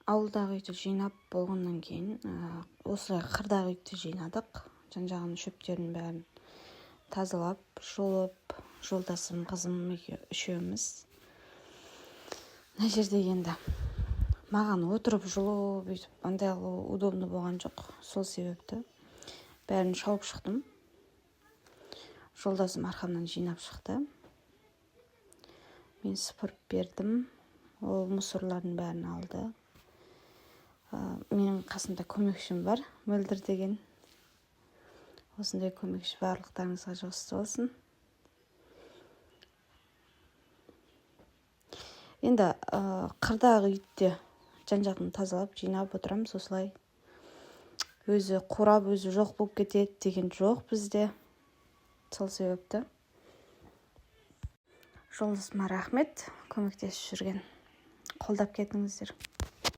Ауылдағы үйді жинап болғаннан кейін осылай қырдағы үйді жинадық. Жан жағын, шөптердің бәрін тазалап, жұлып, жолдасым, қызым үшеуміз. Мына жерде енді маған отырып жұлу, бүйтіп андай қылу удобно болған жоқ. Сол себепті бәрін шауып шықтым. Жолдасым арқамнан жинап шықты, мен сыпырып бердім. Ол мусорлардың бәрін алды. Менің қасымда көмекшім бар, Мөлдір деген. Осындай көмекші барлықтарыңызға жұғысты болсын. Енді қырдағы үйді жан жағын тазалап, жинап отырамыз осылай. Өзі қурап, өзі жоқ болып кетеді деген жоқ бізде. Сол себепті жолдасыма рахмет, көмектесіп жүрген, қолдап кетіңіздер.